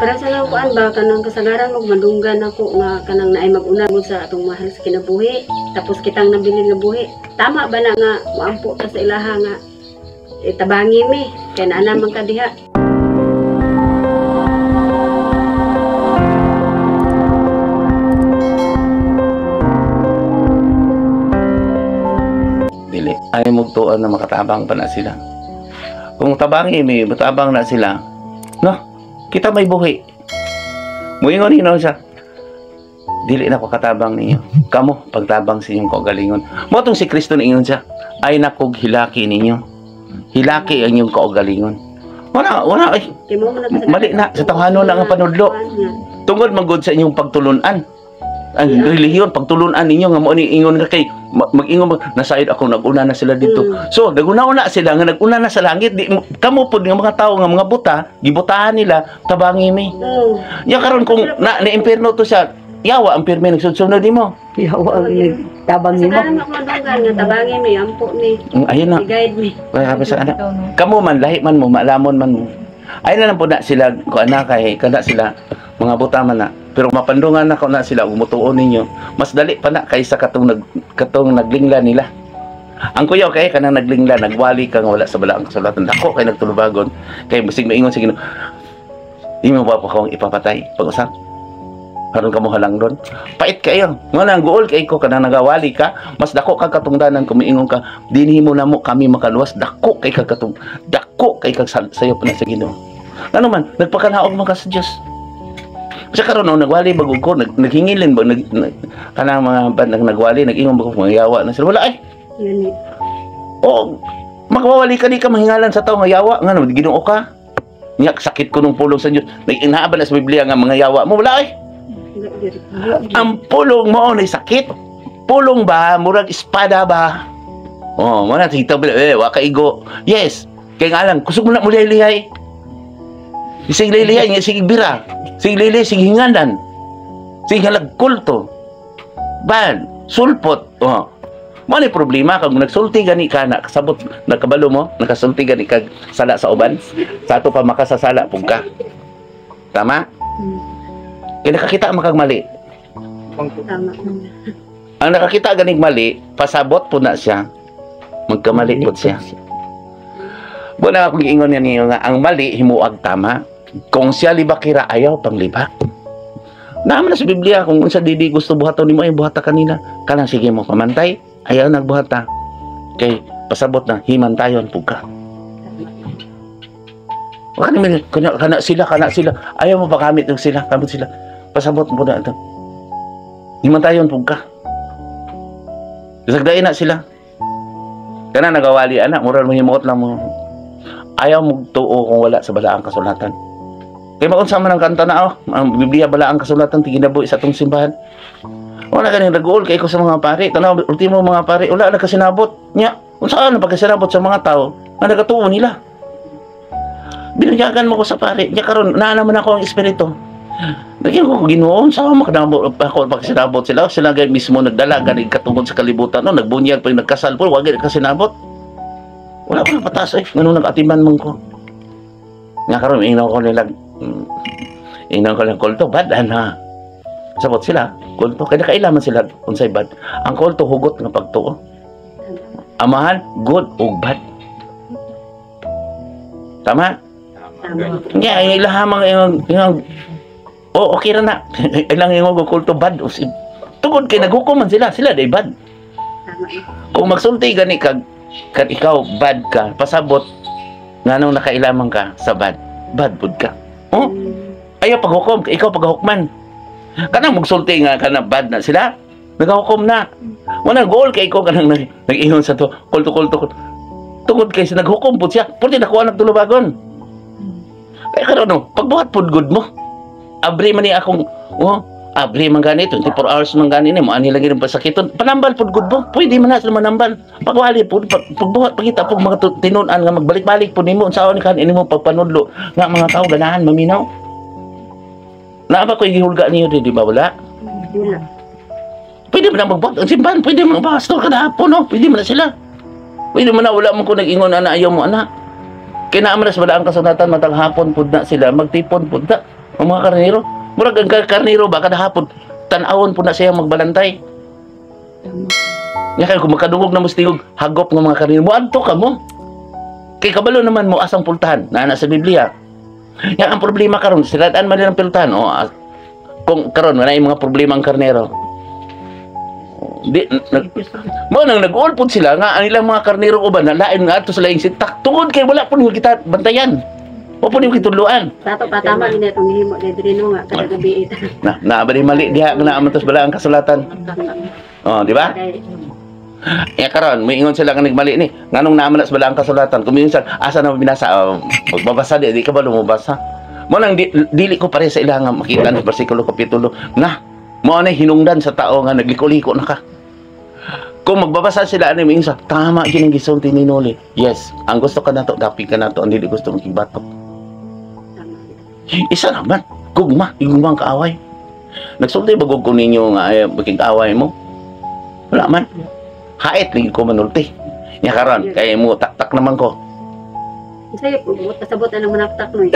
Para sa lang kuan ba kanang kasagaran mo madunggan ako nga kanang naay mag-una mo sa atong mahal sa kinabuhi tapos kitang nabilin nga buhi. Tama ba na nga moampo ta sa ilaha nga itabangi mi kay naa naman ka diha. Dili ay mugtuan na makatabang pa na sila. Kung tabangi mi, matabang na sila. No, kita may buhi. Muingon hinaw siya. Dili na ko katabang ninyo. Kamo, pagtabang sa inyong kaugalingon. Mo tong si Kristo niingon siya, ay nakog hilaki ninyo. Hilaki ang inyong kaugalingon. Wala, wala ay. Mali na, sa tawhanon na ang panudlo. Tungod magod sa inyong pagtulunan. Ang relihiyon, pagtulunan ninyo nga mo ni ingon nga kay mag-ingon nasayod ako naguna na sila dito. So naguna-una sila nga naguna na sa langit di kamo pud nga mga tawo nga mga buta gibutahan nila tabangi mi. Ya karon kung na impierno to siya, yawa ang pirmi nagsunod nimo. Yawa ang nagtabang nimo. Kasagaran ako madunggan nga tabangi mi ampo ni. Ayun na. I-guide mi. Kaya sa anak. Kamo man lahi man mo maalamon man mo. Ay na lang po na sila ko ana kay kada sila mga buta man na. Pero mapandungan na ko na sila umutuon ninyo. Mas dali pa na kaysa katong naglingla nila. Ang kuyaw kay kanang naglingla, nagwali ka nga wala sa balaang kasulatan. Dako kay nagtulubagon. Kay basig maingon sa Ginoo. Di mo ba pa akong ipapatay pag-usap? Karon ka mo halang doon. Pait kayo. Nga nang guol kay ko kanang nagawali ka, mas dako kag katungdanan kung miingon ka, dinhi mo namo kami makaluwas, dako kay kag katong dako kay kag sayo pa na sa Ginoo. Ano man, nagpakanaog man ka sa Dios. Sa karon no, nagwali bagog ko, naghingilin ba kanang mga bandang nagwali, nag-ingon ba ko mga yawa na sila. Wala ay. O magwawali ka di ka mahingalan sa tao nga yawa ngano Ginoo ka. Nya sakit ko nung pulong sa Dios. Nag-inaaba na sa Biblia nga mga yawa mo wala ay. Ang pulong mo nay sakit. Pulong ba murag espada ba? Oh, mo na kita eh wa ka igo. Yes. Kay nga lang kusog mo na mulay-lihay. Sige lilihay, sige bira. Sige lili, sige hingalan. Sige halag kulto. Bad, sulpot. Oh. Mo ni problema kung nagsulti gani ka na kasabot nakabalo mo, nakasulti gani kag sala sa uban. Sa ato pa makasasala pug ka. Tama? Kay nakakita man kag mali. Tama. Ang nakakita ganig mali, pasabot po na siya. Magkamali po siya. Wala akong giingon niya niyo nga ang mali himuag tama. Kung siya libakira ayaw pang libak. Naman na sa Biblia kung unsa dili gusto buhaton nimo ay buhata kanila. Kanang sige mo pamantay, ayaw nagbuhata. Kay pasabot na himantayon pug ka. Wa kani kana sila ayaw mo pagamit og sila, kamot sila. Pasabot mo na ito. Himantayon pug ka. Bisag na sila. Kana nagawali ana, moral mo himuot lang mo. Ayaw mo tuo kung wala sa balaang kasulatan. Kaya maunsa man ang kanta na oh, ang Biblia balaang kasulatan tiginabuhi sa atong simbahan. Wala ganing nag-uol kay ko sa mga pare. Tanaw ultimo mga pare, wala na kasinabot. Nya, unsa na pagkasinabot sa mga tao nga nagatuo nila. Binunyagan mo ko sa pare. Nya karon naa naman ako ang espiritu. Nagyan ko Ginoo, unsa man makadamo ako pagkasinabot sila. Sila gay mismo nagdala ganing katungod sa kalibutan no, nagbunyag pa nagkasal po, wa gyud kasinabot. Wala ko nang patas eh. Ganun nag-atiman man ko. Nga karon ingnaw ko nila. Ingnaw ko lang kulto, bad ana. Sabot sila, kulto. Kaya nakailaman sila unsay bad. Ang kulto hugot nga pagtuo. Amahan, good ug bad. Tama? Tama. Nga ilaha mga ingong oh, okay ra na. Ilang ingong kulto bad. Tungod kay naghukom man sila, sila day bad. Tama. Kung magsulti gani kag kan ikaw bad ka, pasabot nganong nakailaman ka sa bad, bad pud ka. Oh, ayaw paghukom, ikaw paghukman. Kanang magsulti nga kana bad na sila, nagahukom na. Wala goal kay ikaw kanang nag-ingon sa to, kulto kulto. Tungod kay sa naghukom pud siya, pud nakuha nagtulubagon. Kaya karon no, pagbuhat pud good mo. Abri man ni akong oh, abri man gani 24 hours man gani ni mo ani lagi ng pasakiton. Panambal pud gud mo. Pwede man na sila manambal. Pagwali pud pagbuhat pagita pug mga tinun-an nga magbalik-balik pud nimo unsaon kan ini mo pagpanudlo nga mga tao ganahan maminaw. Naa ba koy gihulga niyo di ba wala? Wala. Pwede man na magbuhat ang simbahan, pwede man pastor kada hapon no, pwede man na sila. Pwede man na wala man ko nag-ingon ana ayaw mo ana. Kay naa man sa balaang kasulatan matag hapon pud na sila magtipon pud na. Ang mga karnero, murag ang karnero ba kada hapon tan-awon po na siya magbalantay. Tama. Nga kay kung makadungog na mo sa tingog, hagop ng mga karnero, moadto ka mo. Kay kabalo naman mo asang pultahan, naa na sa Biblia. Nga ang problema karon, siladaan man nila ang pultahan. O, kung karon wala yung mga problema ang karnero. Di, nag, mo nang nag-ulpod sila nga ang ilang mga karnero uban na lain nga adto sa laing sintak tungod kay wala po ninyo kita bantayan. Wa po ninyo kitudloan. Sa ato pa tama gid itong gihimo diri no nga kada gabi ita. Na na ba di mali diha nga naa man tos bala ang kasulatan. Oh, di ba? Kay Ya karon, moingon sila nga nagmali ni. Nganong naa man na sa balaang kasulatan? Kung minsan asa na binasa, oh, magbabasa di, di ka ba lumabasa? Mo nang dili ko pare sa ilang nga makita ni bersikulo kapitulo na mo na hinungdan sa tao nga nagliko-liko na ka. Kung magbabasa sila ani moingon sa tama gyud ang gisulti ni Noli. Yes, ang gusto ka nato, dapi ka nato, ang dili gusto makibatok. Tama. Isa naman, gugma, igugma ang kaaway. Nagsulti ba gug ko ninyo nga ay makig-away mo? Wala man. Hait lagi ko manulti. Nya karon kay mo taktak naman ko. Unsay buot pasabot anang manaktak no, eh?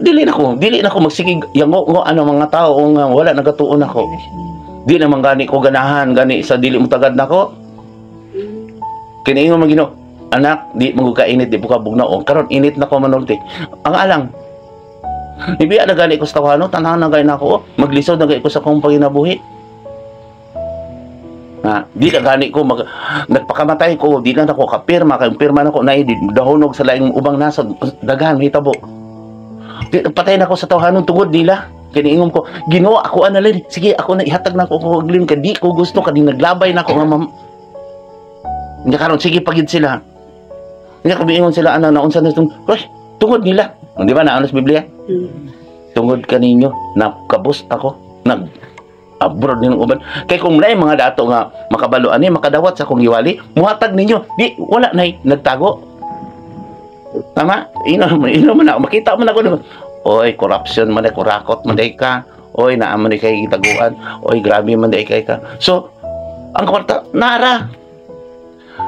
Dili na ko magsigig yango ngo ano mga tao nga wala nagatuon ako. Di naman gani ko ganahan gani sa dili mo tagad nako. Kiniingon man Ginoo, anak, di mo ka init, di po ka bugnaw. O, karon init na ko manulti. Ang alang. Ibiya na gani ko sa tawhano, tanahan na gani ako, oh, maglisod na gani ko sa akong panginabuhi. Na, di na gani ko nagpakamatay ko, di na ako kapirma, kay pirma na ko na di dahonog sa laing ubang nasod, daghan mahitabo. Di patay na ko sa tawhanon tungod nila. Kiniingom ko, Ginoo, ako ana lang. Sige, ako na ihatag na ko og kay di ko gusto kadi naglabay na ako nga mam. Nya karon sige pagid sila. Nya kamiingon sila ana naunsa na itong, uy, tungod nila. Di ba naano sa Biblia? Tungod kaninyo, nakabos ako, nag abroad ninyong uban. Kay kung naay mga dato nga makabalo ani makadawat sa akong giwali, muhatag ninyo. Di wala nay nagtago. Tama? Ino ino man ako makita man ako. Oy, corruption man ay kurakot man day ka. Oy, naa man kay gitaguan. Oy, grabe man day kay ka. So, ang kwarta nara.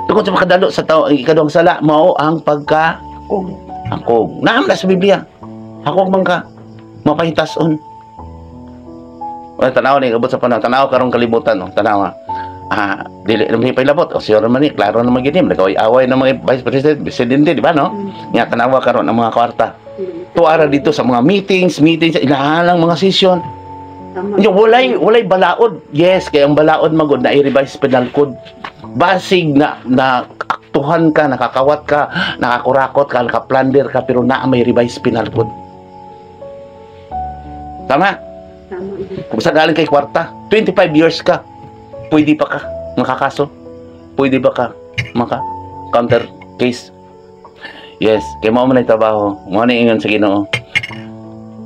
Tungod sa makadalo sa tao, ang ikaduhang sala mao ang pagka hakog. Naa man na sa Biblia. Hakog man ka. Mapahitason. Well, tanaw ni abot sa panahon. Tanaw karong kalibutan, no. Tanaw. Ah, dili naman pailabot. O siguro naman ni, klaro naman gini. Nag-away ng mga vice president, presidente, di ba, no? Nga tanawa karon ang mga kwarta. Tuara dito sa mga meetings, meetings, ilahalang mga session. Tama. Yung walay balaod. Yes, kay ang balaod magod na i-revise penal code. Basig na na aktuhan ka, nakakawat ka, nakakurakot ka, nakaplunder ka, pero naa may revised penal code. Tama? Tama. Kung sa galing kay kwarta, 25 years ka, pwede pa ka makakaso. Pwede ba ka maka counter case? Yes, kay mao man ay trabaho. Mao na ingon sa Ginoo.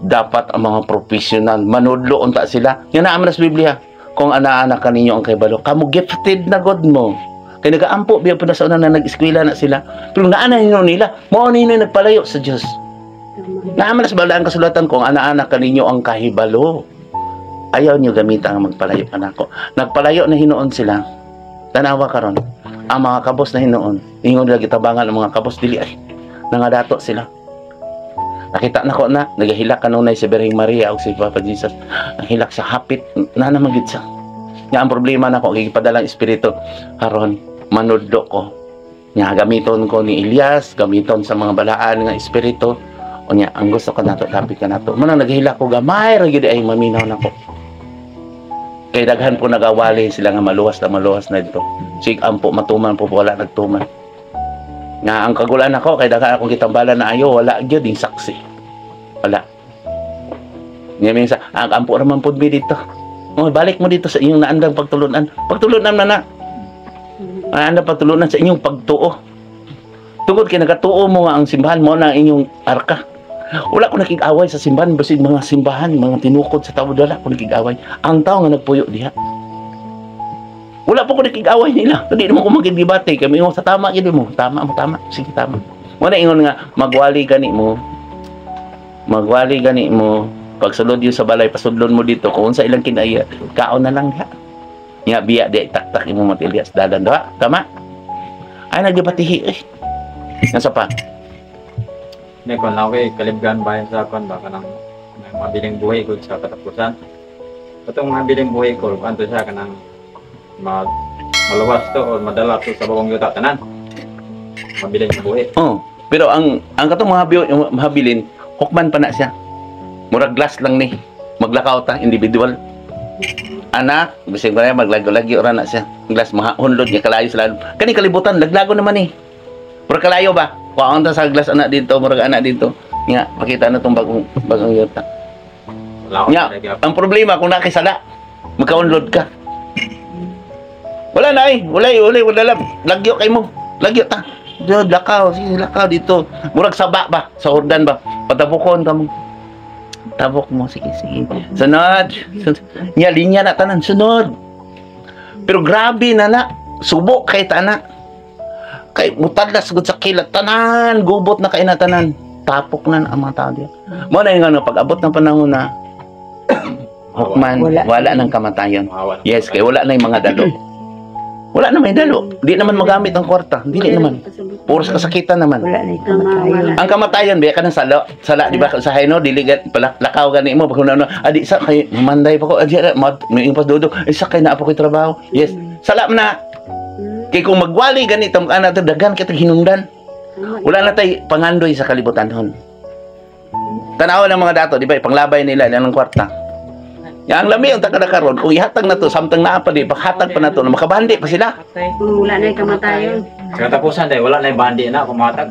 Dapat ang mga professional manudlo unta sila. Yan na sa Biblia. Kung ana-ana kaninyo ang kahibalo, kamo gifted na God mo. Kay nagaampo biya pa na sa una na nag-eskwela na sila. Pero naa na ninyo nila, mao ninyo nagpalayo sa Dios. Tama. Naa man sa balaan kasulatan kung ana-ana kaninyo ang kahibalo. Ayaw niyo gamitan ang magpalayo kanako. Nagpalayo na hinuon sila. Tanawa karon. Ang mga kabos na hinuon, ingon nila gitabangan ang mga kabos dili ay nangadato sila. Nakita na ko na nagahilak kanunay si Birheng Maria o si Papa Jesus. Nahilak sa hapit na naman gid siya. Nga ang problema nako gipadalang espiritu karon manudlo ko. Nga gamiton ko ni Elias, gamiton sa mga balaan nga espiritu. Unya ang gusto ko nato dapit ka nato. Manang naghilak ko gamay ra gid ay maminaw nako. Kay daghan po nagawali sila nga maluwas na dito. Sig ampo matuman po wala nagtuman. Nga ang kagulan ako kay daghan akong gitambalan na ayo wala gyud ding saksi. Wala. Nga minsan ang ampo ra man pud mi dito. Oh, balik mo dito sa inyong naandang pagtulunan. Pagtulunan na na. Naandang pagtulunan sa inyong pagtuo. Tungod kay nagatuo mo nga ang simbahan mo na ang inyong arka. Wala ko nakig-away sa simbahan, basig mga simbahan, mga tinukod sa tao, wala ko nakig-away. Ang tao nga nagpuyo diha. Wala po ko nakig-away nila. Hindi naman ko magdebate. Kami mo sa tama gid mo. Tama mo, tama. Sige, tama. Wala ingon nga magwali gani mo. Magwali gani mo. Pagsulod yun sa balay, pasudlon mo dito. Kung unsa ilang kinaya, kaon na lang diha. Nga biya di taktak imo matilyas dalan diha. Tama? Ay nagdebatihi eh. Nasa pa? Hindi ko lang kay kalibgan ba sa kon ba kanang Ang mabiling buhi ko sa katapusan. Katong mabiling buhi ko, kanto siya kanang maluwas to o madala to sa bawang yuta tanan. Mabiling buhi. Oh, pero ang katong mga mahabilin, hukman pa na siya. Murag glass lang ni. Maglakaw ta individual. Anak, bisag ba maglagyo-lagyo ra na siya. Glass mga hunlod niya kalayo sa lalom. Kani kalibutan laglago naman eh. Murag kalayo ba? Kuwaon ta sa glass anak dito, murag anak dito. Nga, pakita na tong bagong bagong yuta. Wala ko Nya, talaga. ang problema kung nakisala, magkaunlod ka. Wala na eh, wala eh, wala, wala lang. Lagyo kay mo. Lagyo ta. Diyo, lakaw, sige, lakaw dito. Murag saba ba, sa Jordan ba? Patabukon ka mo. Tabok mo, sige, sige. Sunod. Sunod. Nya, linya na tanan, sunod. Pero grabe na na. Subo kay tana. Kay mutadlas gud sa kilat tanan, gubot na kay na tanan. Tapok na ang mga tao diya. Mo na yung ano, pag abot ng panahon na hukman, Wala. wala nang kamatayon. Mahawa ng Yes, kay wala na yung mga dalo. Wala na may dalo. Di naman magamit ang kwarta. Dili naman. Puros kasakitan naman. Wala na Tama, kamatayon. wala. Ang kamatayon, biya ka ng sala, sala, di ba? Sa hayno, dili pala, lakaw gani mo, pag ano, adi sa kay manday pa ko, adi mad, may impas dodo, eh, sa kay naa pa ko'y trabaho. Yes, sala na. Kay kung magwali ganito, ana to daghan kita hinungdan. Tama. Wala na tay pangandoy sa kalibutan hon. Tanaw ng mga dato, di ba? Panglabay nila ilang kwarta. Ya, ang lami ang takada karon, kung ihatag na to samtang naa pa di, paghatag pa na to, na makabandi pa sila. Wala na yung kamatayon. Sa katapusan dahil wala na yung bandi na kumatag.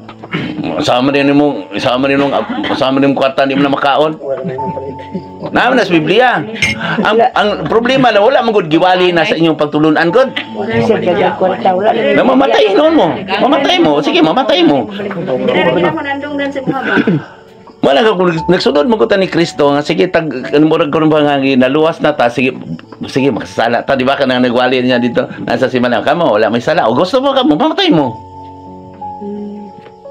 Sama rin mo, sama rin mong, sama rin mong kwarta, hindi mo na makaon. Naman na sa Biblia. Ang problema na wala man gud giwali na sa inyong pagtulunan gud. Siya kay kwarta wala na. Na mamatay noon mo. Mamatay mo. Sige, mamatay mo. Dili ra mo nandunggan sa mga ba. Wala ka kung nagsunod mo ko ta ni Kristo nga sige tag ano mo kuno ba nga naluwas na ta, sige sige makasala ta, di ba, kanang nagwali niya dito nasa simana kamo wala may sala o gusto mo kamo mamatay mo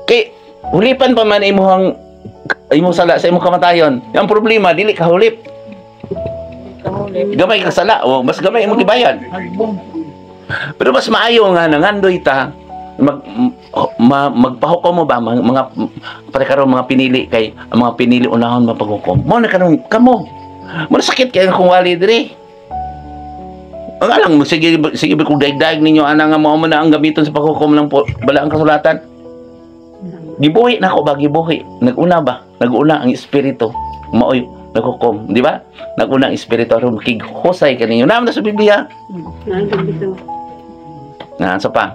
kay hulipan pa man imuhang imong sala sa imong kamatayon. Ang problema dili ka hulip, gamay ka sala o mas gamay imong gibayad, pero mas maayo nga nangandoy ta magpahukom mo ba mga pare karon mga pinili, kay ang mga pinili unahon mapaghukom mo na karon kamo mo na sakit kay kung wali diri ang alang mo, sige sige kung daigdaig ninyo ana nga mao man na ang gamiton sa paghukom ng balaang kasulatan. Gibuhi na ako ba, gibuhi naguna ba, naguna ang espiritu maoy naghukom, di ba? Naguna ang espiritu aron makighusay kaninyo naman na sa Biblia. Nandung dito. Na sa pa.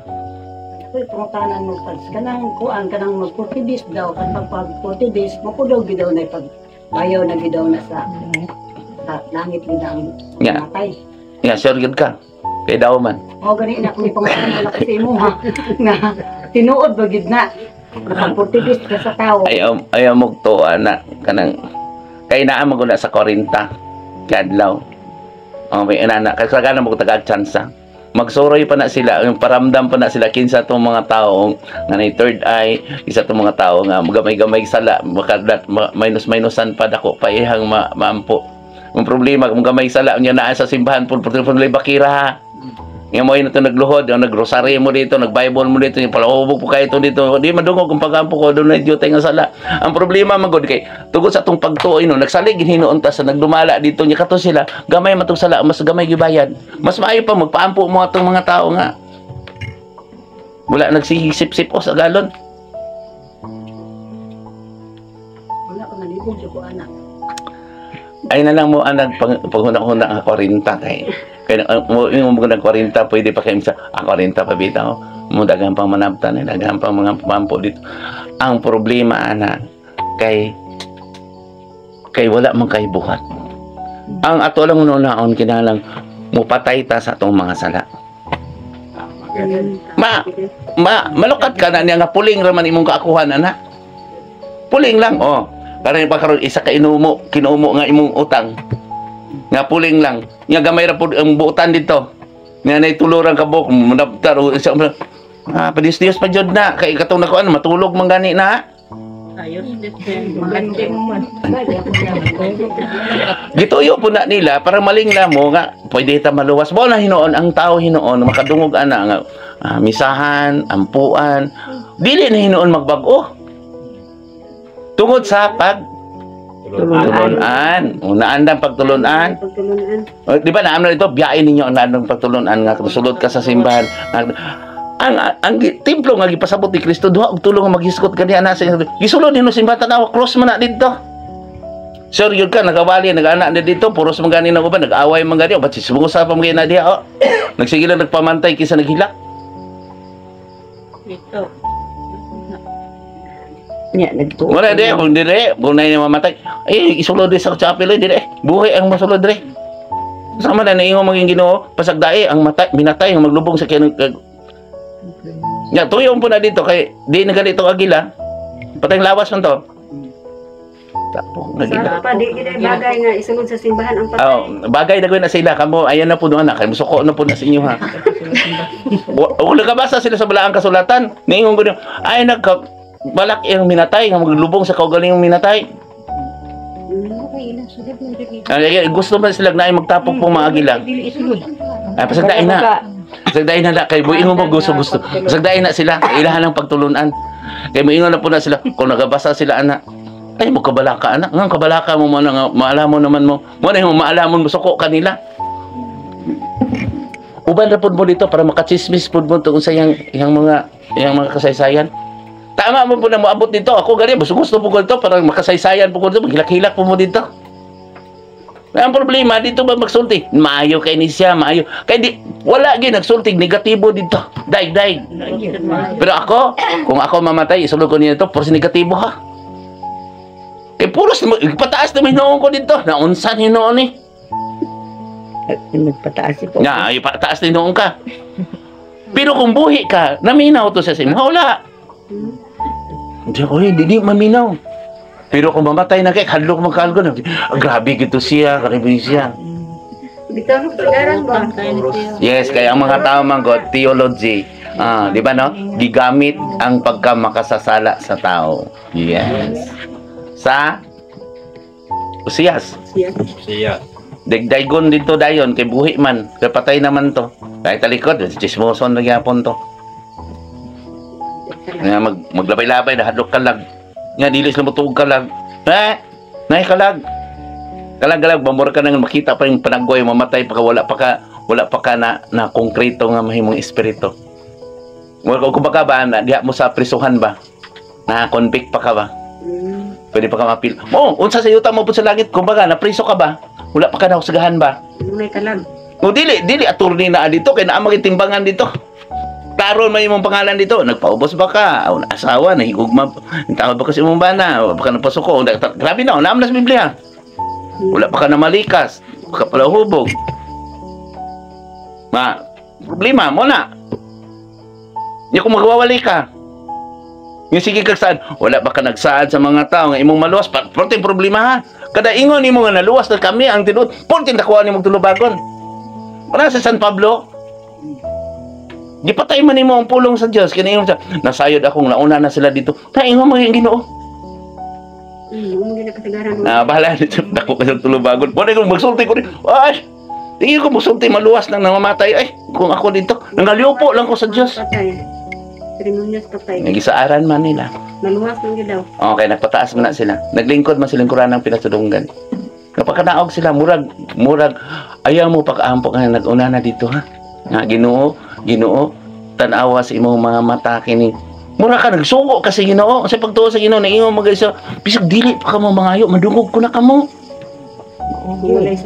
Uy, pangutanan mo pads kanang kuan kanang mag 40 days daw kan pag 40 days mo ko daw gidaw na pag bayaw na gidaw na sa langit gid ang matay. Yeah, sure gyud ka kay daw man. O gani na kung pangutanan ko na kasi imo ha nga tinuod ba gid na pag 40 days ka sa tao. Ayaw ayaw mo to ana kanang kay naa man gud na sa 40 kadlaw. Oh, may inana kay sa mo tagag chance. Magsuroy pa na sila, yung paramdam pa na sila kinsa tong mga tao nga nay third eye, isa tong mga tao nga gamay-gamay sala, makadat minus minusan pa dako pa ihang maampo. Ang problema kung gamay sala unya naa sa simbahan pud pud pud bakira. Nga mo ito nagluhod, yung nagrosaryo mo dito, nag-Bible mo dito, yung palahubog po kayo ito dito. Di madungog kung pagampo ko, doon na idiota nga sala. Ang problema man gud kay tungod sa atong pagtuo no, nagsalig hinuon ta sa nagdumala dito nya kato sila, gamay matong sala, mas gamay gibayad. Mas maayo pa magpaampo mo atong mga tao nga wala nagsigisip-sip o sa galon. Wala ko nalibog jud ko ana. Ay na lang mo ang paghuna-huna ang 40 kay kay mo yung mo ng 40 pwede pa kayo sa 40 pa bitaw mo, daghan pang manabtan eh, daghan pang mga pampo dito. Ang problema ana kay kay wala man kay buhat. Ang ato lang unaon kinahanglan mupatay ta sa atong mga sala. Ma ma malukat ka na niya nga puling ra man imong kaakuhan ana. Puling lang oh. Para pa karon isa ka inumo, kinumo nga imong utang. Nga puling lang. Nga gamay ra pud ang buotan dito. Nga nay tuluran ka buok manabtar o isa ah, padis Dios pa jud na kay katong nakuan matulog man gani na. Ayos, maganda mo man. Gituyo po na nila para maling na mo nga pwede ta maluwas. Mo na hinuon ang tao hinuon makadungog ana nga misahan, ampuan. Dili na hinuon magbag-o. Tungod sa pag Tulunan. Unaan ang pagtulunan. Pagtulunan. O, di ba naam na ito, biyain ninyo ang naandang pagtulunan nga sulod ka sa simbahan. Ang templo nga gipasabot ni Kristo duha og tulo nga maghisgot kani ana sa gisulod nino simbahan, tanawa cross man na didto. Sure yun ka nagawali nag-ana na dito puros man gani ng uban nag-away man gani o ba't sismusa pa man gani na diha oh. Nagsige lang nagpamantay kaysa naghilak. Ito. Nya nagtuo. Wala di kung dire kung na mamatay eh isulod di sa chapel eh dire buhi ang masulod dire. Sama na naingon maging Ginoo pasagdae ang matay minatay ang maglubong sa kaya Ya, tuyo po na dito kay di na ganito agila. Patay lawas man to. Tapok na gila. Sa pa di gid ay bagay nga isulod sa simbahan ang patay. Oh, bagay na gawin na sila kamo ayan na po doon anak kay musuko na po na sa inyo ha. O nagabasa sila sa balaang kasulatan. Niingon ko niyo, ay nagka balak ang minatay nga maglubong sa kaugalingong minatay. Ay, gusto man sila na ay magtapok po mga agila. Ay, pasagdain na. Pasagdain na kay buingon mo gusto gusto. Pasagdain na sila, ilahan ang pagtulunan. Kay moingon na po na sila kung nagabasa sila ana. Ay mo kabalaka ana. Nga kabalaka mo man nga maalamon naman mo. Mo na yung maalamon mo suko kanila. Uban ra pud mo dito para makachismis pud mo tungkol sa iyang iyang mga kasaysayan. Tama mo po na moabot dito. Ako gani gusto gusto po ko dito para makasaysayan po ko dito, maghilak-hilak po mo dito. Ang problema dito ba magsulti? Maayo kay ni siya, maayo. Kay di wala gyud nagsulti negatibo dito. Daig daig. Pero ako, kung ako mamatay, isulod ko niya ito, puros negatibo ha. Kay puros pataas na hinuon ko dito. Naunsan hinuon ni. Nagpataas si po. Nga, ay pataas na hinuon ka. Pero kung buhi ka, naminaw to sa simha, wala. Hindi ako, hindi di maminaw. Pero kung mamatay na kay, hadlok magkalgo na. Ah, grabe gito siya, grabe siya. Bitaw no kasagaran ba? Yes, kaya ang mga tao man God, theology, di ba no? Gigamit ang pagkamakasasala sa tao. Yes. Sa Usiyas. Siya. Siya. Dagdaygon dito dayon kay buhi man, kay patay naman to. Kahit talikod, chismoson na gyapon to. Nga maglabay-labay na hadlok kalag. Nga dili sila motuog kalag. Eh, nay kalag. Kalag-kalag bamura ka nang makita pa yung panaggoy mamatay pa ka wala pa ka na, na konkreto nga mahimong espiritu. Wala ko baka ba na diha mo sa prisuhan ba? Na convict pa ka ba? Pwede pa ka mapil. Oh, unsa sa yuta mo pud sa langit kumbaga napriso ka ba? Wala pa ka nahusgahan ba? Unay kalag. O dili dili attorney na dito kay naa magitimbangan dito. Klaro man imong pangalan dito. Nagpaubos ba ka? O asawa nahigugma. Tawag ba ka sa imong bana? O baka napasuko. Grabe na, naam na sa Biblia. Wala pa ka na malikas. Ka pala hubog. Ma, problema mo na. Hindi kung magwawali ka. Yung sige kag saan, wala ba ka nagsaad sa mga tao nga imong maluwas? Porting problema ha. Kada ingon nimo nga naluwas na kami ang tinuod, porting nakuha nimong tulubagon. Para sa San Pablo, gipatay man nimo ang pulong sa Dios kini ingon siya, nasayod akong nauna na sila dito. Naingon mo yung Ginoo. Mo gid kasagaran. Na bahala dito dako ka sa tulubagon. Wala kong magsulti ko ni. Ay, di ko magsulti maluwas nang namamatay ay kung ako dito nangaliupo lang ko sa Dios. Patay. Seremonyas patay. Nagisaaran man nila. Maluwas lang gid daw. Okay, nagpataas man na sila. Naglingkod man silang kuran ng pinatudunggan. Kapag kanaog sila, murag, murag, ayaw mo pag-ampo ka nag-una na dito ha. Nga, Ginoo, Ginoo, tanawa sa imong mga mata kini. Mura ka, nagsuko ka sa Ginoo. Sa pagtuo sa Ginoo, naingon mo sa bisag dili pa ka mo mangayo, madungog ko na kamo.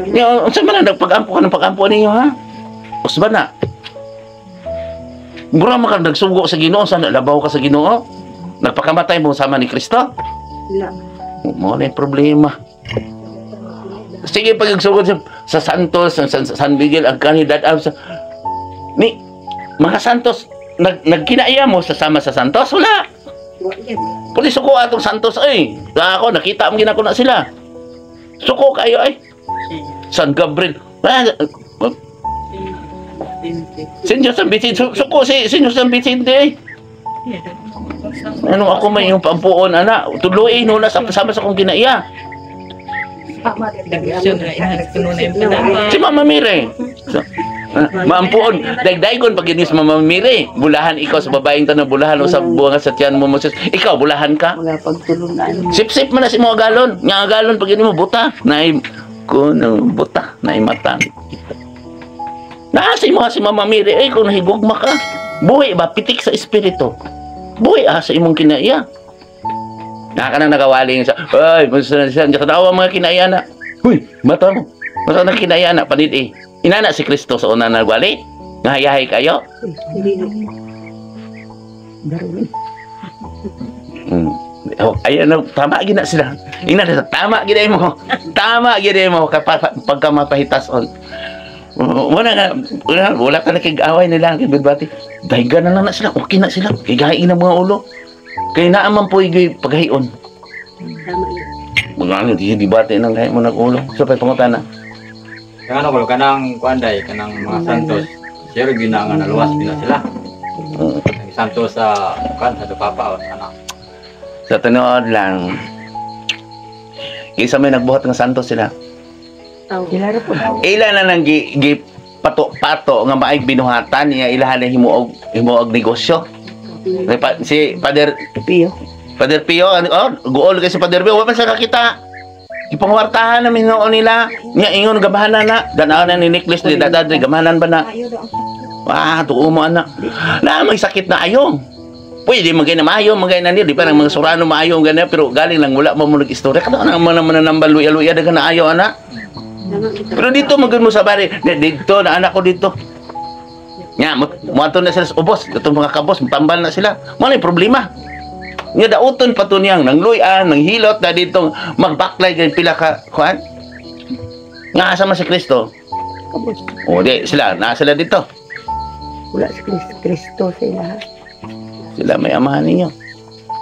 Nya, unsa man na nagpag-ampo ka ng pag-ampo ninyo ha? Usba na. Mura man ka nagsugo sa Ginoo, sa labaw ka sa Ginoo. Nagpakamatay mo sama ni Kristo. Wala. Mo na yung problema. Sige pag nagsugod sa Santos, sa San Miguel, ang kanidad sa ni mga Santos nagkinaiya mo sa sama sa Santos wala. Pwede suko atong Santos ay. Ako nakita mo ginako na sila. Suko kayo ay. San Gabriel. Ah, Senyor San Vicente, suko si Senyor San Vicente ay. Ano ako may yung pampuon ana, tuloy no na sama sa akong kinaiya. Debosyon nga inahas kuno na yung panahon. Si Mama Mire. So, maampuon, dagdaygon pag inis Mama Mire. Bulahan ikaw sa babaeng tanan, bulahan o sa buwang sa tiyan mo Moses. Ikaw bulahan ka. Mga pagtulunan. Sip-sip man na si mga galon. Nga galon pag ini mo buta. Naay ko nang buta, naay mata. Naa sa imo si Mama Mary, ay kung nahigugma ka. Buhi ba pitik sa espiritu. Buhi ah sa imong kinaiya. Naa ka nang nagawaling sa, ay, musta na siya, katawa mga kinaiya na. Huy, mata mo. Mata na kinaiya na, panit eh. Inana si Kristo sa una nagwali. Ngahayahay kayo. Darwin. Oh, ayan na, tama gina sila. Ina na, tama gina mo. Tama gina mo kapag pagka mapahitas on. Wala nga, wala ka nakig-away nila kay Bigbati. Dayga na lang na sila, okay na sila. Kay gahi na mga ulo. Kay naaman po igay paghayon. Tama yun. Mga ano, di debate nang gahi mo nag ulo. So pay pangutana. Kaya ano ko, kanang kuanday, kanang mga santos, sure gina nga naluwas gina sila. Ang santos sa kuan sa Papa o sa anak. Sa tinuod lang. Kaysa may nagbuhat ng santos sila. Tao. Sila ra po. Ila na nang gi pato-pato nga maayg binuhatan niya ilahan na himuog himuog negosyo. May si Father Pio. Father Pio, ano, oh, guol kay si Father Pio, wa man sa kakita. Gipangwartahan namin noon nila. Niya ingon gamahanan na. Danaw na ni Nicholas ni Dadadre gamahanan ba na? Wah, tuo mo ana. Na may sakit na ayo. Pwede magay na maayo, magay na niya, di pa nang mga Surano maayo ganyan, pero galing lang wala mo mo nag-istorya. Kada na man naman nambal luya-luya dagan na ayo ana. Pero dito magud mo sa bari, dito na anak ko dito. Nya, muadto na sila sa ubos, itong mga kabos, tambal na sila. Mo na problema. Nga dauton pa to niyang nangluyan, nanghilot na dito magbaklay kay pila ka kuan. Nga asa man si Kristo? Kabos. O di sila, naa sila dito. Wala si Kristo sa ila. Sila may amahan ninyo.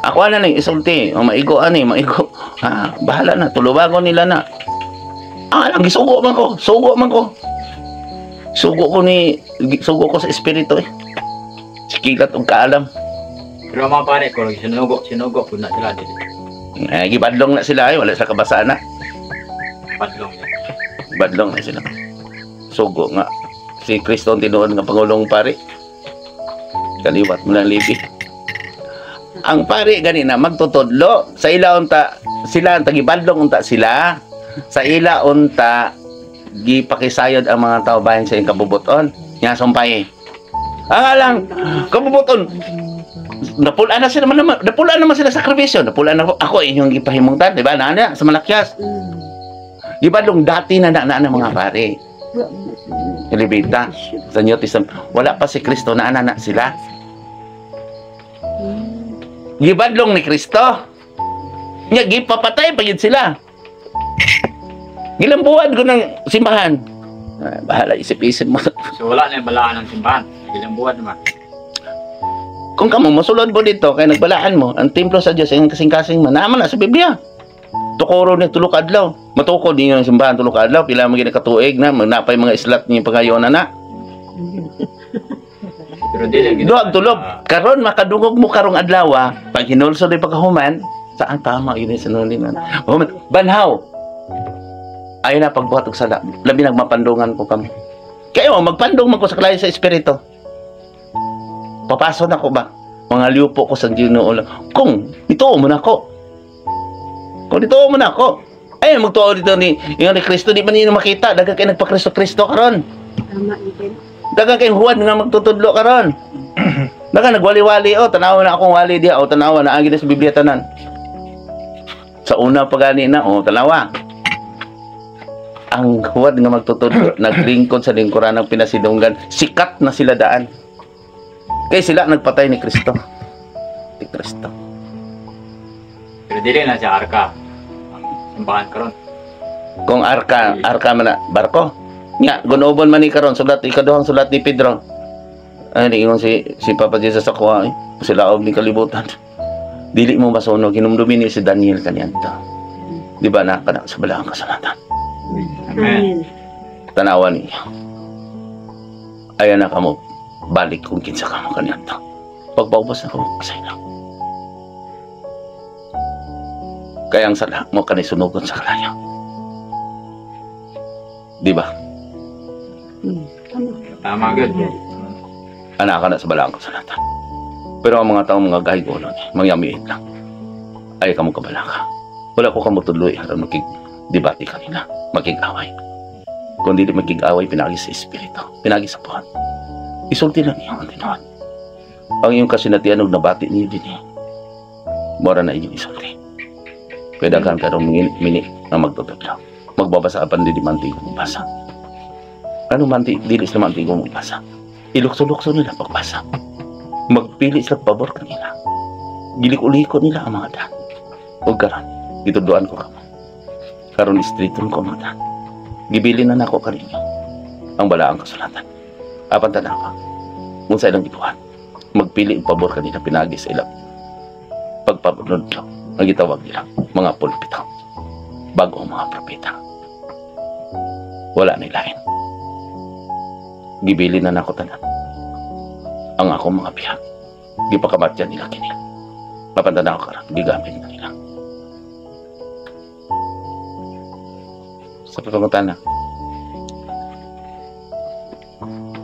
Ako na lang isulti, o maigo ani, maigo. Ah, bahala na, tulubagon nila na. Ah, lang gisugo man ko, sugo man ko. Sugo ko ni sugo ko sa espiritu eh. Sikilat og kaalam. Pero ang mga pare ko, sinugo, sinugo po na sila dili. Eh, gibadlong na sila ay wala sa kabasaan na. Padlong niya. Badlong na sila. Sugo nga. Si Kristo ang tinuod nga pangulong pare. Kaliwat mo lang libi. Ang pare gani na magtutudlo sa ila unta sila ang tagibadlong unta sila sa ila unta gipakisayod ang mga tao bahin sa iyang kabubuton nga sumpay. Ang alang kabubuton napula na sila man naman napula naman sila sa sakripisyo, napula na ako inyong gipahimungtan, di ba na sa Malakyas. Gibadlong dati na na na mga pare. Elibita sa New Testament wala pa si Kristo na na sila. Gibadlong ni Kristo. Nya gipapatay pa gid sila. Gilambuan ko ng simbahan. Ay, bahala isip-isip mo. So wala na yung balaan ng simbahan. Gilambuhan naman. Kung kamo mosulod mo dito kay nagbalaan mo ang templo sa Dios ang kasing-kasing man naman na sa Biblia. Tukoro ni tulo ka adlaw. Matukod ninyo ang simbahan tulo ka adlaw pila man gid katuig na magnapay mga islat niyo pangayon na. Pero dili gid. Duag tulob karon makadungog mo karong adlaw pag hinulsod ni pagkahuman saan tama yun sa nulin na. Human banhaw. Ay na pagbuhat og sala. Labi nagmapandungan ko kamo. Kayo magpandong man ko sa kalayo sa espiritu. Papaso na ko ba? Mga liupo ko sa Ginoo lang. Kung ituo mo na ko. Kung ituo mo na ako. Ay magtuo dito ni ingon ni Kristo di man ninyo makita daghang kay nagpa-Kristo-Kristo karon. Tama yun. Daghang kay Juan nga magtutudlo karon. Daghang nagwali-wali oh, tanawa na akong wali diha oh, tanawa na ang sa Biblia tanan. Sa una pa gani na oh, tanawa. Ang Juan nga magtutudlo naglingkod sa lingkuran ng pinasidunggan, sikat na sila daan. Kay sila nagpatay ni Kristo. Ni Kristo. Pero dili na siya arka. Ang simbahan karon. Kung arka, arka man na barko. Nga gunobon man ni karon sulat ikaduhang sulat ni Pedro. Ay niingon si Papa Jesus sa kuha eh. Sila og ni kalibutan. Dili mo masunog hinumdumi ni si Daniel kaniadto. Di ba na kana sa balaang kasulatan. Amen. Amen. Tanawa niya. Ayan na kamo balik kung kinsa kamo kaniadto. Pagpaubos na ko pasay lang. Kaya ang sala mo kani sunugon sa kalayo. Di ba? Tama gud. Anak ka na sa balaang kasulatan. Pero ang mga tao, mga gahigulo ni, mga yamiit lang. Ay kamo kabalaka. Wala ko kamo tudloy aron makig-debate kanila, makig-away. Kung dili makig-away, pinagi sa espiritu, pinagi sa buhat. Isulti lang niyo ang tinuod. Ang iyong kasinatian og nabati niyo din eh. Mora na inyong isulti. Kaya daghan karong mini nga magtutudlo. Magbabasa apan dili man tigo magbasa. Ano man ti dili sila man tigo magbasa. Ilukso-lukso nila pagbasa. Magpili sila pabor kanila. Giliko-liko nila ang mga daan. O karon, gitudloan ko kamo. Karon istriton ko ang mga daan. Gibili na nako kaninyo ang balaang kasulatan. Apan tanawa, unsa ilang gibuhat. Magpili og pabor kanila pinagi sa ilang pagpapanudlo ang gitawag nila mga pulpito bago ang mga propeta. Wala na ilain. Gibili na nako tanan ang akong mga bihag. Gipakamatyan nila kini. Apan tanawa karon, gigamit na nila. Sa pangutana.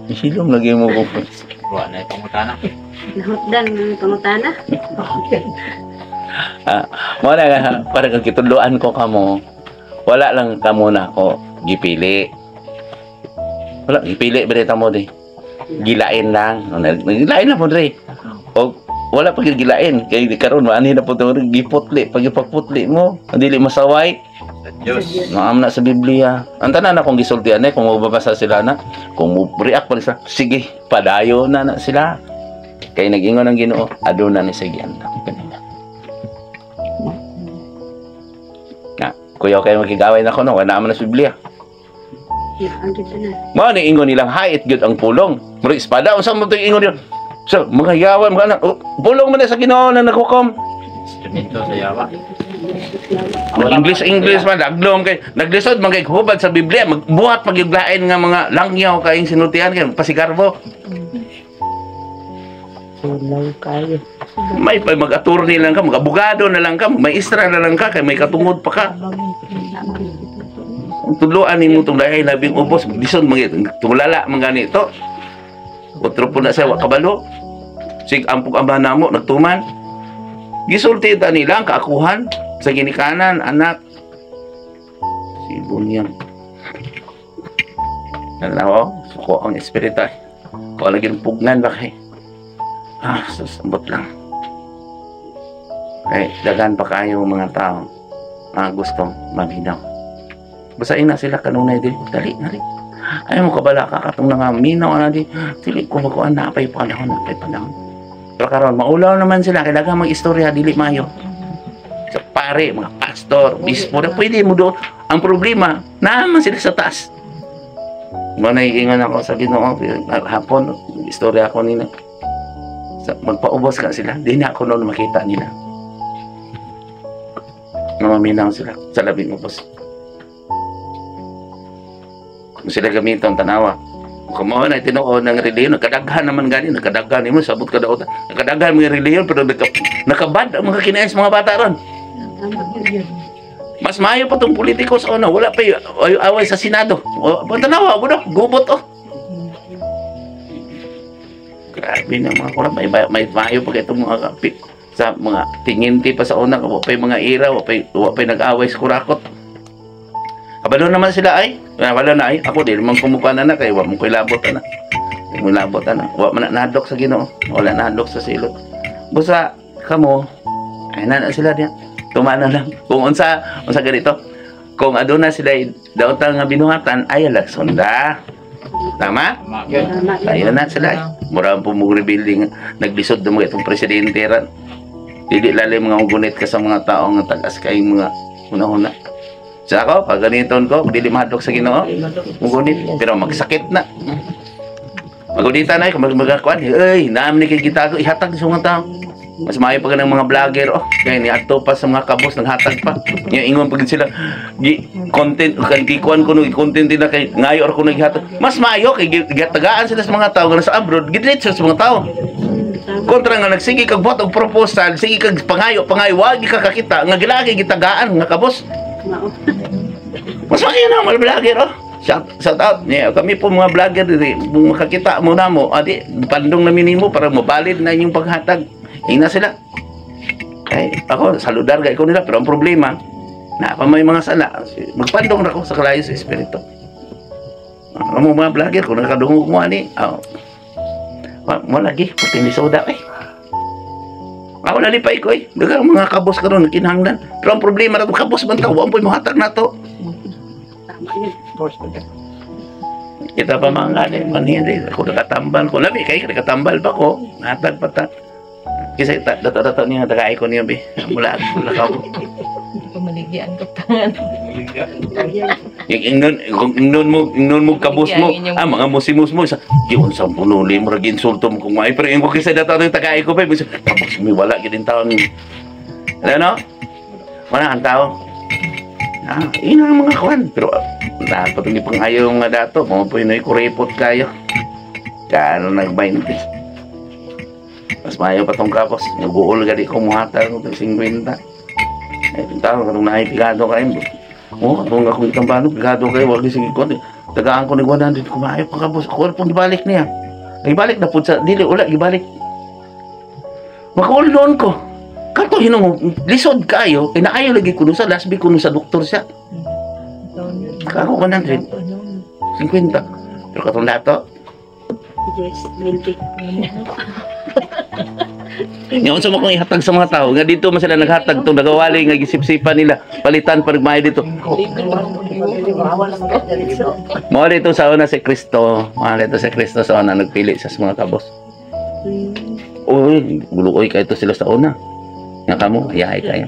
Hilom lagi mo ko. Wa na pangutana. Nahutdan ng pangutana. Mo na nga, para kang kitudloan ko kamo. Wala lang kamo na ako gipili. Wala gipili ba mo di. Gilain lang. Gilain lang mo dre. O wala pa gyud gilain kay karon maanhi na po to giputli pag ipagputli mo dili masaway. Sa Diyos. Naam na sa Biblia. Ang tanan akong gisultian eh, kung mababasa sila na, kung mo-react pa sila, sige, padayo na na sila. Kay nag-ingon ang Ginoo, aduna ni sige andam kanina. Na, kuya kayo makigaway na ko no, wala naman na sa Biblia. Ang kita na. Mao ni ingon nilang hait gyud ang pulong. Murag espada unsa mo to ingon nila? So, mga yawan mga anak, oh, pulong man na sa Ginoo na naghukom. Instrumento sa yawa. English English man laglom kay naglisod man kay hubad sa Biblia, magbuhat pag yung lain nga mga langyaw kayong sinultian kay pasigarbo. Sulaw kayo. May pa mag-attorney lang ka, mag-abogado na lang ka, maestra na lang ka kay may katungod pa ka. Tudloan nimo tong dahil labing ubos, maglisod man gyud tulala man ganito. Otro po na sa wa kabalo. Sig ampog ama namo nagtuman. Gisulti ta nila ang kaakuhan sa ginikanan, anak. Si Bunyang. Nalaw, suko ang espiritu. Ko lagi ng pugnan ba kay? Ah, susambot lang. Kay daghan pa kayo mga tao mga gustong maminaw. Basahin na sila kanunay dili. Dali, dali. Ay mo kabala ka katong nangaminaw ana di. Dili ko magkuan na pay panahon, na pay panahon. Pero karon maulaw naman sila kay daghang mag-istorya dili maayo. Sa pare, mga pastor, bispo na pwede mo doon. Ang problema, naaman sila sa taas. Mo naiingon ako sa Ginoo hapon, istorya ako nila. Sa, magpaubos ka sila, di na ako noon makita nila. Namaminaw sila sa labing ubos. Kung sila gamiton tanawa. Kung mao na tinuod ng relihiyon, nagkadaghan naman gani, nagkadaghan nimo sabot ka daot. Nagkadaghan mga relihiyon pero nakabad ang mga kinain sa mga bata ron. Mas maayo pa tong politiko sa una, wala pa away sa Senado. O, tanawa, wala, gubot oh. Grabe na mga kurang, may maayo pa itong mga kapi, sa mga tinginti pa sa una, wa pa yung mga ira, wa pa yung nag-away sa kurakot. Kabalo naman sila ay, wala na ay, ako di naman kumukuha na na, kay wa mo ko'y labot na. Wa mo labot na. Wa man na nahadlok sa Ginoo, wala nahadlok sa silot. Busa kamo, ay na na sila niya. Tumana lang. Kung unsa ganito, kung aduna sila daotang nga binuhatan, ay lang sunda. Tama? Tama gyud. Tama. Ayun na sila. Eh. Mura ang pumugrebuilding, naglisod na mga itong presidente ran. Dili lalim mga ugunit ka sa mga tao nga tagas kay mga una-una. Sa ako, pag ganiton ko, dili mahadlok sa Ginoo, mugunit, pero magsakit na. Magunita na, kung magmagakuan, ay, naam ni kay gitago, ihatag sa mga tao. Mas maayo pa ganang mga vlogger, oh, kaya niadto pa sa mga kabos, naghatag pa. Yung ingon pa gid sila, gi content, kan gikuan ko no, content nila kay ngayo or ko naghatag. Mas maayo kay gitagaan sila sa mga tao nga nasa abroad, gidiretso sa mga tao. Kontra nga nagsige kag buhat og proposal, sige kag pangayo, pangayo, wag ka kakita, nga gilagi gitagaan nga kabos. Mao. Mas maayo na mga vlogger, oh. Shout out. Yeah, kami po mga vlogger diri, kung makakita mo na mo, adi pandong namin nimo para mabalid na inyong paghatag. Ina sila. Ay, ako saludar kay ko nila, pero ang problema na pa may mga sala, magpandong ra ko sa kalayo sa espiritu. Amo mga vlogger, kung nakadungog mo ani, oh, mo lagi puting ni soda eh. Ako nalipay ko eh. Daghang mga kabos karon kinahanglan. Pero ang problema na kabos man ta, wa po'y mohatag nato. Tama yun. Kita pa mga gani, manhindi. Ako nakatambal ko. Labi, kay nakatambal pa ko. Natag pa ta. Kasi dato-dato niya, tagay ko niya, bi. Mula, mula ka ko. Pamaligyan ka tangan. Yung ingnon, kung ingnon mo kabos mo, ah, mga musimus mo, sa, yun sa punuli mo, ragi insulto mo kung may, pero yung kung kasi dato yung tagay ko pa, kabos mo, wala, gid taon. Ano? Wala ang tao. Ah, yun ang mga kwan. Pero, dapat hindi pang ayaw nga dato. Mga po yun ay kuripot kayo. Kano nag-20. Mas maayo pa tong kapos. Nag-uul gadi ko muhatag ko 50. Eh, yung tao, katong naipigado kayo. Oh, katong akong itambano, pigado kayo, wag sige ko. Tagaan ko ni 100 ko maayo pa kapos. Ako pong gibalik niya. Gibalik na po sa dili wala gibalik. Makuul noon ko. Kato hinong lisod kayo, kay naayo lagi kuno sa last week kuno sa doktor siya. Ako 100, 50. Pero katong dato, Yes, 20. Ngayon sa mga ihatag sa mga tao, nga dito man sila naghatag tong nagawali nga gisipsipan nila, palitan pa nagmayo dito. Mao dito sa una si Kristo, mao dito si Kristo sa una nagpili sa mga kabos. Uy, guluoy kayo to sila sa una. Nga kamo, ayahay kayo.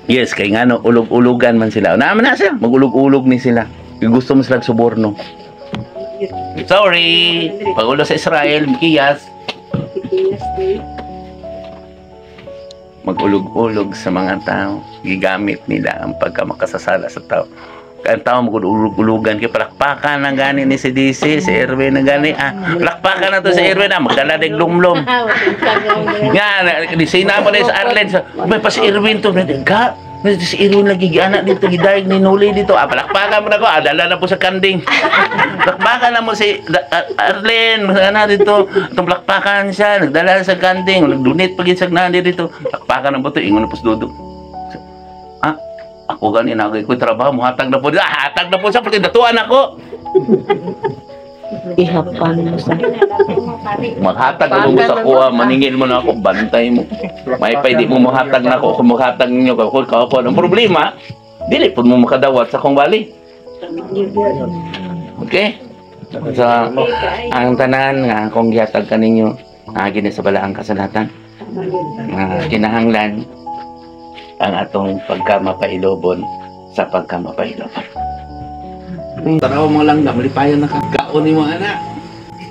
Yes, kay ngano ulog-ulugan man sila. Naman na siya, magulog-ulog ni sila. Gusto mo sila suborno. Sorry, pagulo sa Israel, Mikiyas. Yes, eh. Magulog-ulog sa mga tao. Gigamit nila ang pagkamakasasala sa tao. Kaya ang tao magulog-ulugan kay palakpakan na gani ni si DC, si Erwin na gani. Ah, palakpakan na to si Erwin ah, magdala ng lumlom. Nga, disina pa na sa Arlen. Sa, may pa si Erwin to. Ga, may si Erwin lagi gianak dito, gidayag ni Nuli dito. Ah, palakpakan mo na ko. Ah, dala na po sa kanding. Palakpakan na mo si Arlen, ana dito. Itong palakpakan siya, nagdala sa kanding. Nagdunit pag sa nani dito. Palakpakan na po to, ingon na po sa Dudong. Ah, ako gani nagay ko trabaho, muhatag na po. Ah, hatag na po siya, pati datuan ako. Ihapan mo sa Maghatag na mo sa kuha, maningil mo na ako, bantay mo. May pa, di mo muhatag na ako, kung muhatag ninyo, ako, ako, ako. Ang problema, dili po mo makadawat sa kong wali. Okay? So, ang tanan nga akong gihatag kaninyo, agi na sa balaang kasalatan. Nga kinahanglan ang atong pagkamapailobon sa pagkamapailobon. Tanaw mo lang na, malipayan na ka. Kaon ni mo, anak.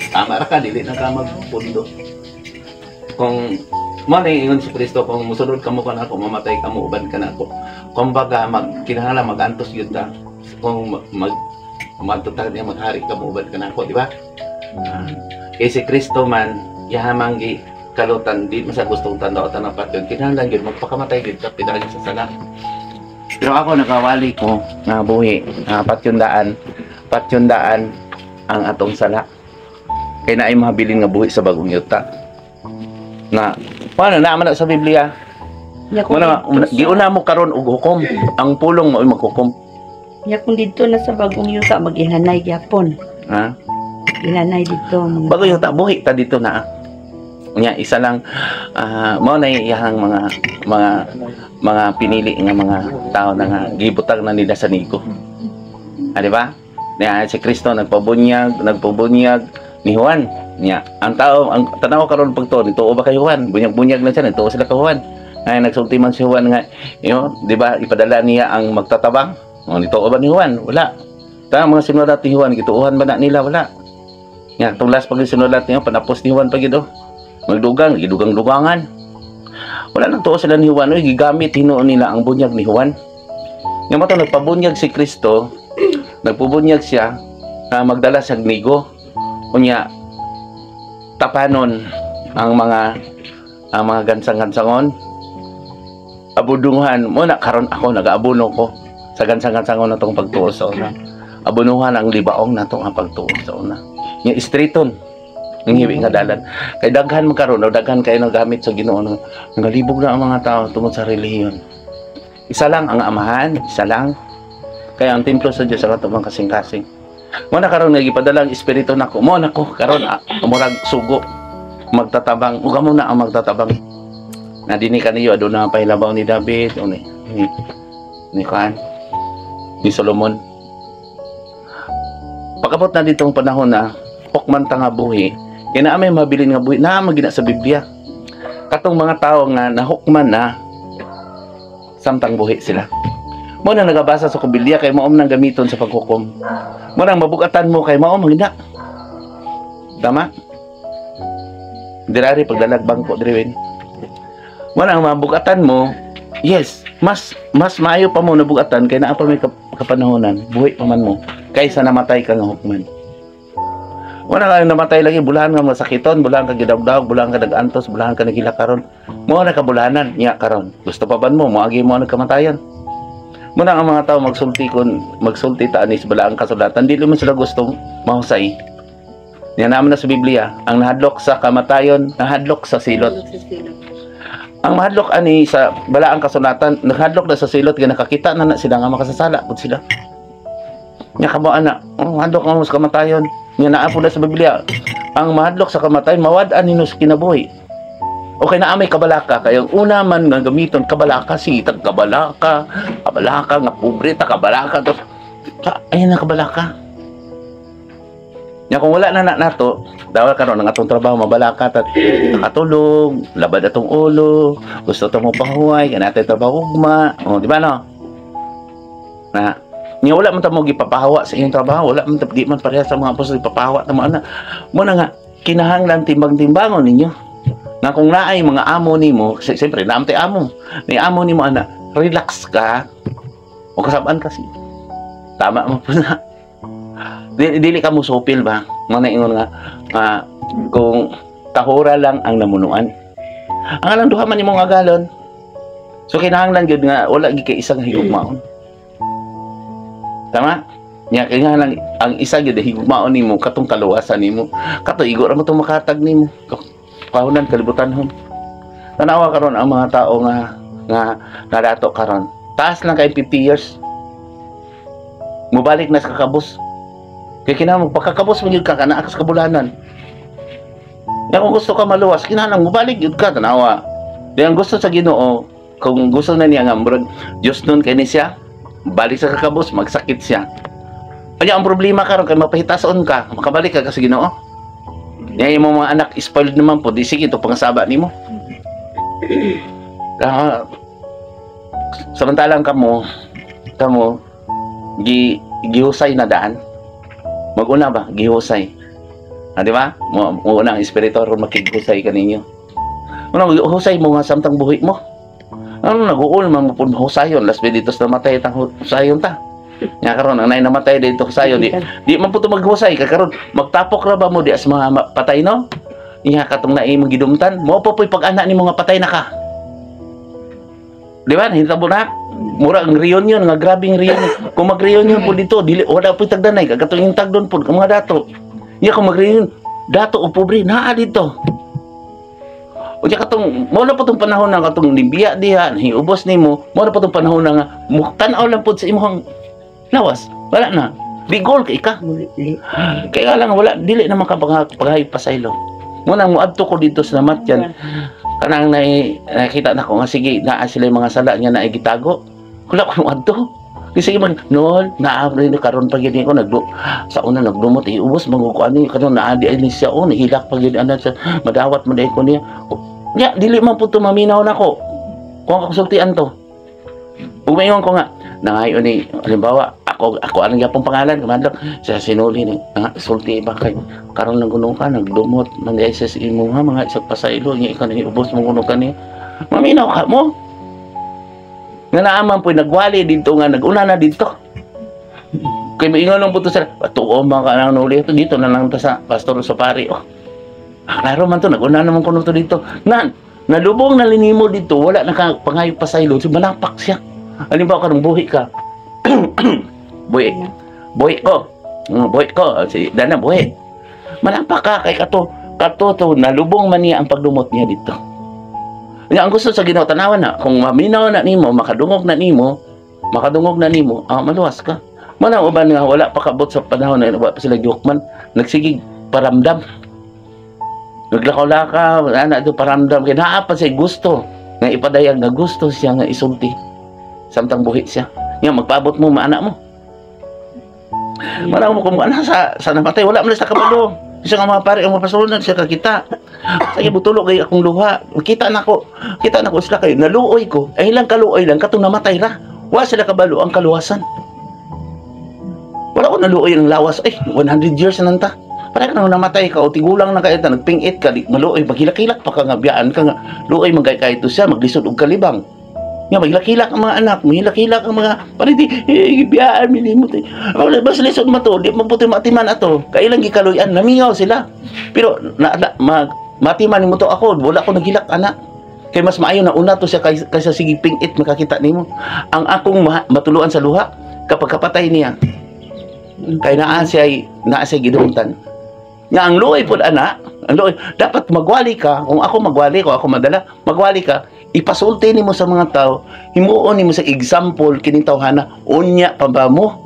Tama ra ka, dili na ka magpundo. Kung mo na ingon si Kristo, kung musunod ka mo ka na ako, mamatay ka mo, uban ka na ako. Kumbaga, kinahanglan mag-antos yun ta. Kung mag niya, maghari ka mo, uban ka na ako, di ba? Kay si Kristo man, yahamang gi kalutan, di man sa gustong tanda o tanang patyon, kinahanglan yun, magpakamatay yun ka, pinagin sa sala. Pero ako, nakawali ko, nga buhi, nga patyundaan ang atong sala. Kaya naay mahabilin nga buhi sa bagong yuta. Na, paano naaman na sa Biblia? Muna, giuna mo karon og hukom. Ang pulong mo ay maghukom. Nya kung dito na sa bagong yuta mag-ihanay gyapon. Ha? Ihanay dito. Bagong yuta buhi ta dito na. Nya isa lang mao na iyahang mga pinili nga mga tao na nga gibutang na nila sa nigo. Ah, di ba? Nya si Kristo nagpabunyag ni Juan. Nya ang tao ang tanaw karon pagtuo nituo ba kay Juan? Bunyag-bunyag lang siya, nituo sila kay Juan. Ay nagsulti man si Juan nga, di ba ipadala niya ang magtatabang? O nituo ba ni Juan? Wala. Ta mga sinulat ni Juan, gituohan ba na nila? Wala. Nya tulas pag sinulat niya panapos ni Juan pag oh. Magdugang, gidugang-dugangan. Wala nang tuo sila ni Juan, oy gigamit hinuon nila ang bunyag ni Juan. Nga mo to nagpabunyag si Kristo, nagpubunyag siya na magdala sa nigo. Unya tapanon ang mga gansang-gansangon. Abudungan mo na karon ako nag-aabuno ko. Sagan-sagan-sangon na tong pagtuo sa una. Abunuhan ang libaong nato ang pagtuo sa una. Nga istriton ang hiwi nga dalan. Kay daghan man karon, o daghan kayo gamit sa Ginoo nga ngalibog na ang mga tao tungod sa relihiyon. Isa lang ang Amahan, isa lang. Kaya ang templo sa Dios ang atong mga kasing-kasing. Mo na karon nga gipadala ang espiritu nako. Mo na ko karon murag sugo magtatabang. Ug mo na ang magtatabang. Na dinhi kaniyo aduna pahilabaw ni David o ni kan ni Solomon. Pagabot na ditong panahon na hukman ta nga buhi, kay naa may mabilin nga buhi, naa man gina sa Biblia. Katong mga tao nga nahukman na samtang buhi sila. Mo na nagabasa sa Biblia kay mao man ang gamiton sa paghukom. Mo nang mabugatan mo kay mao man gina. Tama? Dirari pagdalag bangko diri. Mo nang mabugatan mo, yes, mas mas maayo pa mo nabugatan kay naa pa may kapanahonan, buhi pa man mo kaysa namatay ka nga hukman. Wala ka namatay lagi, bulahan nga masakiton, bulahan ka gidawdaw, bulahan ka nag-antos, bulahan ka nagila karon. Mo na kabulanan niya karon. Gusto pa ban mo, moagi mo ang kamatayan. Muna ang mga tao magsulti kon magsulti ta anis balaang kasulatan, dili man sila gustong mahusay. Niya naman na sa Biblia, ang nahadlok sa kamatayon, nahadlok sa silot. Sa silot. Ang mahadlok ani sa balaang kasulatan, nahadlok na sa silot kay nakakita na na sila nga makasasala pud sila. Nya kamo ana, oh, hadlok nga sa kamatayon. Nya naa pud na sa Biblia, ang mahadlok sa kamatayon mawad-an nino sa kinabuhi. Okay na amay kabalaka kay ang una man nga gamiton kabalaka, sige tag kabalaka, kabalaka nga pobre ta kabalaka to. Ayun ang kabalaka. Nya kung wala na na nato, dawal karon ang atong trabaho mabalaka ta nakatulog, labad atong ulo, gusto ta mo pahuway, kay natay trabaho ugma, oh, di ba no? Na nya wala man ta mo gipapahawa sa iyong trabaho, wala man ta, di man pareha sa mga apostol ipapahawa ta mo ana. Mo na nga kinahanglan timbang-timbangon ninyo. Nga kung naay mga amo nimo, siyempre naam tay amo. Ni amo nimo ana, relax ka. O kasabaan kasi. Tama mo po na. Dili, dili ka mo supil ba? Mo na ingon nga nga kung tahura lang ang namunuan. Ang alang duha man imong agalon. So kinahanglan gyud nga wala gyud kay isang higugmaon. Tama? Nya kinahanglan ang isa gyud higugmaon nimo katong kaluwasan nimo. Kato igo ra mo tong makatag nimo. Kahunan kalibutanhon. Tanawa karon ang mga tao nga nga nadato karon. Taas lang kay 50 years. Mubalik na sa kakabos. Kay kinahanglan magpakakabos man gyud ka kana sa kabulanan. Kaya kung gusto ka maluwas, kinahanglan mubalik gyud ka, tanawa. Di ang gusto sa Ginoo, kung gusto na niya nga murag Dios nun kay ni siya, balik sa kakabos, magsakit siya. Kanya ang problema karon kay mapahitason ka, makabalik ka sa Ginoo. Niya imong mga anak spoiled naman po, di sige to pangasaba nimo. Ah, samantalang kamo kamo gi gihusay na daan. Maguna ba gihusay? Ah, di ba? Mo mo ang espiritu aron makighusay kaninyo. Una husay mo nga samtang buhi mo. Ano nag-uul man mo pud husayon las dito sa namatay tang husayon ta. Nya karon ang nay namatay dito husayon di di man po to maghusay ka karon magtapok ra ba mo di as mga patay no? Iha katong naay mong gidumtan mo pa po'y pag-ana nimo nga patay na ka. Di ba? Hitabo na. Mura ang reunion nga grabing reunion. Kung mag-reunion po dito, dili wala po tagdanay katong yung tagdon po ang mga dato. Iya kung mag-reunion, dato o pobre naa dito. O di katong mo na po tong panahon na katong limbiya diha, hiubos nimo, mo na po tong panahon na nga tan-aw lang pod sa imong lawas. Wala na. Bigol kay ka. Kaya lang wala dili naman ka paghayo pasaylo. Mo nang moadto ko dito sa namatyan. Kanang nakita na ko nga sige naa sila yung mga sala nga naay gitago. Wala ko moadto. Kasi sige man nol naa rin karon pa gyud ko nagdu sa una nagdumot iubos mangu ko ani karon naa di ay ni siya oh nahilak pa gyud ana sa madawat man ko niya. Nya dili man pud to maminaw nako. Kung ako sultian to. Ug maingon ko nga nangayo ni halimbawa ako ako anong gyapong pangalan kamadlok sa sinuli ni nga sulti ba kay karon lang kuno ka nagdumot man di sa imo ha mga isang pasaylo nya ikaw nang iubos mo kuno kani maminaw ka mo nga naaman po nagwali dito nga naguna na dito kay maingon lang po to sa tuo man ka nang nuli ito dito na lang ta sa pastor sa pari oh ah, klaro man to naguna naman kuno to dito na nalubong na linimo dito wala na ka pangayo pasaylo so manapak siya. Halimbawa karong buhi ka. Buhi. Buhi ko. Buhi ko. Si Dana, buhi. Manapak ka kay kato. Kato to, nalubong man niya ang pagdumot niya dito. Nga ang gusto sa Ginoo, tanawan na kung maminaw na nimo, makadungog na nimo, makadungog na nimo, maluwas ka. Mana uban nga wala pa kabot sa panahon na wala pa sila Jokman, nagsigig paramdam. Naglakaw-lakaw, ana do paramdam kay naa pa siya gusto nga ipadayag nga gusto siya nga isulti samtang buhi siya. Nga magpaabot mo maana mo. Wala mo kung ana sa namatay, wala man sa kabalo. Isa nga mga pare ang mga pastor na siya kakita. Sige, butulo kay akong luha. Kita nako. Kita nako sila kayo. Naluoy ko. Ay ilang kaluoy lang katong namatay ra. Wa sila kabalo ang kaluwasan. Wala ko naluoy ang lawas. Ay, 100 years na nanta. Para ka nang namatay ka o tigulang na kayo, nagpingit ka, di, maluoy, maghilak-hilak pa ka nga, biyaan ka nga, luoy magkay ito siya, maglisod og kalibang. Nga, maghilak-hilak ang mga anak, maghilak-hilak ang mga, parang di, eh, biyaan, milimot eh. Basta lisod mo to, di maputi matiman ato. Kailang gikaluyan, namingaw sila. Pero, na, matiman mo to ako, wala ko naghilak, anak. Kay mas maayo na una to siya kaysa sige pingit makakita nimo. Ang akong matuluan sa luha kapag kapatay niya. Kay naa siya gidumtan. Nga ang luoy pod ana, ang luoy dapat magwali ka, kung ako magwali, kung ako madala, magwali ka, ipasulti nimo sa mga tao, himuon nimo sa example kining tawhana, unya pa ba mo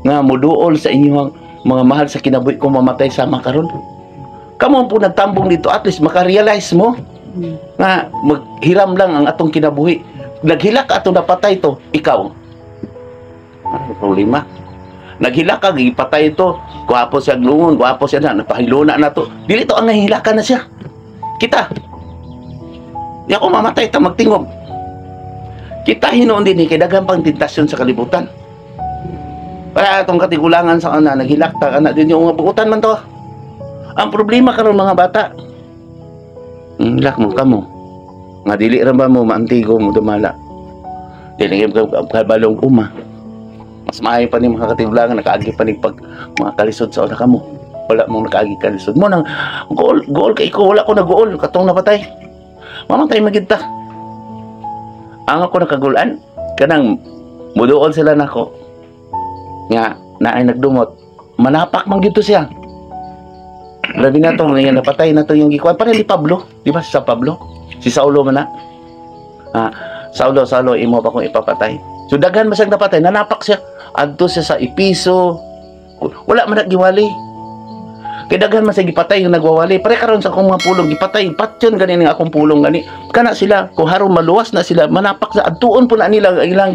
nga moduol sa inyong mga mahal sa kinabuhi kung mamatay sama karon. Kamo po nagtambong dito, at least makarealize mo nga maghiram lang ang atong kinabuhi. Naghilak ka atong napatay to, ikaw. Ano problema? Naghilak ka, gipatay ito. Gwapo siya lungon, gwapo siya na, napahiluna na to. Dili to ang nahihilakan na siya. Kita. Di ako mamatay ta magtingog. Kita hinuon din eh, kay daghan pang tentasyon sa kalibutan. Para atong katigulangan sa ana, naghilak ta ana din yung mga buutan man to. Ang problema karon mga bata. Hilak mo kamo. Nga dili ra ba mo maantigo mo dumala. Dili ka kabalong uma. Mas maayo pa ni mga katigulangan nakaagi pa ni pag mga kalisod sa una kamo. Wala mong nakaagi kalisod mo nang gool gool kay ko, wala ko nagool katong napatay. Mamatay magid ta. Ang ako nakagulan kanang muduol sila nako. Nga naay nagdumot. Manapak man gyud to siya. Labi na to nga napatay na to yung gikuan pa ni Pablo, di ba si San Pablo? Si Saulo man na. Saulo, Saulo, imo pa kong ipapatay. So daghan man siyang napatay, nanapak siya. Adto siya sa Episo. Wala man naggiwali. Kay daghan man siya gipatay yung nagwawali. Pare karon sa akong mga pulong gipatay, patyon gani ning akong pulong gani. Kana sila kung haron maluwas na sila, manapak sa adtuon po na nila ang ilang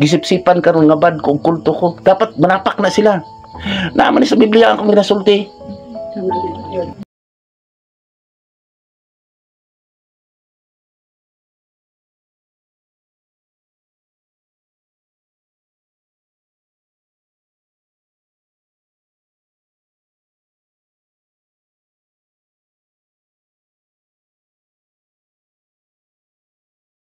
gisipsipan karon nga bad kung kulto ko. Dapat manapak na sila. Naa man ni sa Biblia ang akong ginasulti. Tama yun.